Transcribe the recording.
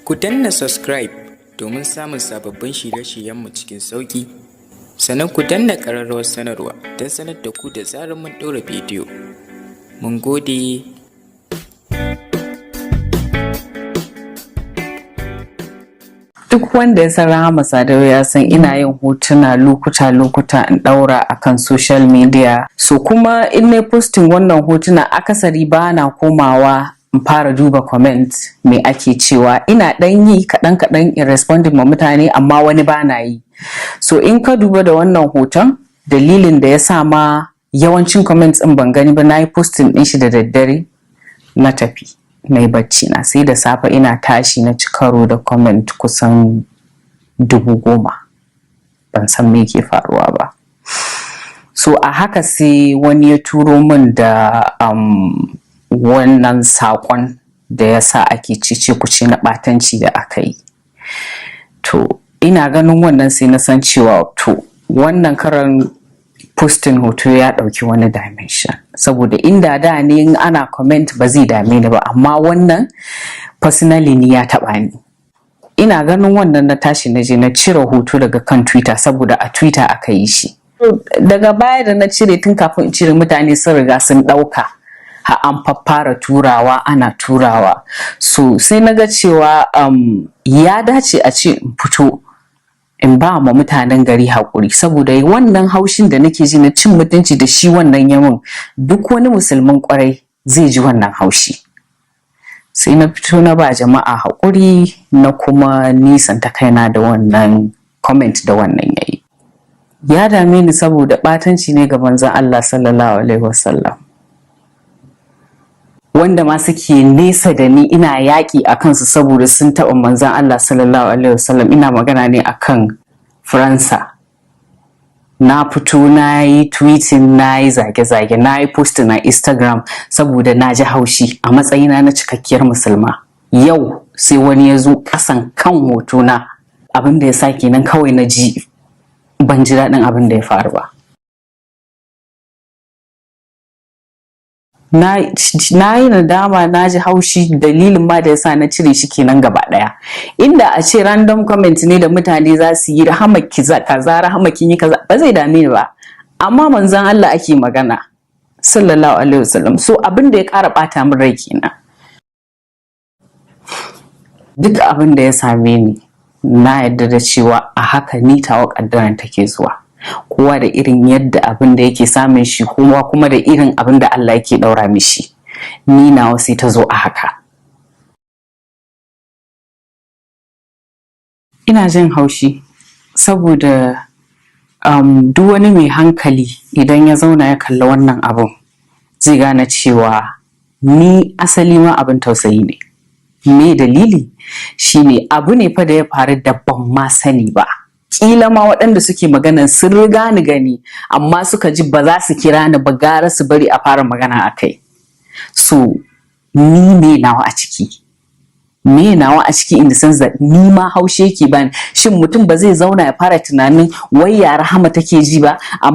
Ku danna subscribe domin samun sababbin shirye-shiryenmu cikin sauƙi. Sannan ku danna ƙararrawar sanarwa don sanar da ku da zarar mun ɗora bidiyo. Mun gode. Duk wanda ya san Rahama Sadau ya san ina yin hotuna lokuta-lokuta in ɗaura a kan social media. So kuma in na posting wannan hotuna, akasari ba na komawa in fara duba comment me ake cewa. Ina ɗan yi kaɗan-kaɗan in responding ma mutane, amma wani ba na yi. So in ka duba da wannan hoton, dalilin da ya sa ma yawancin comments ɗin ban gani ba, na yi posting ɗin shi da daddare, na tafi na yi bacci na, sai da safe ina tashi na ci karo da comment kusan 10,000. Ban san me ke faruwa ba. So a haka sai wani ya turo min da wannan saƙon da ya sa ake cece kuce na ɓatanci da aka yi. To ina ganin wannan sai na san cewa to wannan karan posting hoto ya ɗauki wani dimension, saboda inda da ne in ana comment ba zai dame ni ba, amma wannan personally ni ya taɓa ni. Ina ganin wannan na tashi na je na cire hoto daga kan Twitter, saboda a Twitter aka yi shi. Daga baya da na cire, tun kafin in cire mutane sun riga sun ɗauka har an faffara turawa, ana turawa. So sai na ga cewa ya dace a ce in fito in ba ma mutanen gari haƙuri, saboda wannan haushin da nake ji na cin mutunci da shi wannan yamin, duk wani musulmin ƙwarai zai ji wannan haushi. Sai na fito na ba jama'a haƙuri, na kuma nisanta kaina da wannan comment da wannan yayi. Ya dame ni saboda ɓatanci ne ga Manzon Allah sallallahu alaihi wasallam. Wanda ma suke nesa da ni ina yaƙi a kansu saboda sun taɓa Manzon Allah sallallahu alaihi wasallam. Ina magana ne akan Faransa. Na fito na yi tweeting, na yi zage-zage, na yi posting na Instagram saboda na ji haushi a matsayina na cikakkiyar musulma. Yau sai wani ya zo ƙasan kan hotona. Abin da ya sa kenan kawai na ji ban ji daɗin abin da ya faru ba. Na yi nadama, na ji haushi. Dalilin ma da yasa na cire shi kenan gaba ɗaya. Inda a ce random comment ne da mutane za su yi, "Rahama kaza, Rahama kin yi kaza," ba zai dame ni ba, amma Manzon Allah ake magana sallallahu alaihi wasallam. So abin da ya ƙara ɓata min rai kenan. Duk abin da ya same ni, na yarda da cewa a haka ni tawa ƙaddaran take zuwa. Kowa da irin yadda abin da yake samun shi, kowa kuma da irin abin da Allah yake ɗaura mishi. Ni nawa sai ta zo a haka. Ina jin haushi saboda duk wani mai hankali idan ya zauna ya kalli wannan abun zai gane cewa ni asali ma abin tausayi ne. Me dalili? Shine abu ne fa da ya faru da ban ma sani ba. Kila ma waɗanda suke maganan sun riga ni gani, amma suka ji ba za su kira ni ba, gara su bari a fara magana a kai. So ni me nawa a ciki? Me nawa a ciki in the sense that ni ma haushe yake bani. Shin mutum ba zai zauna ya fara tunanin wai ya Rahama take ji ba?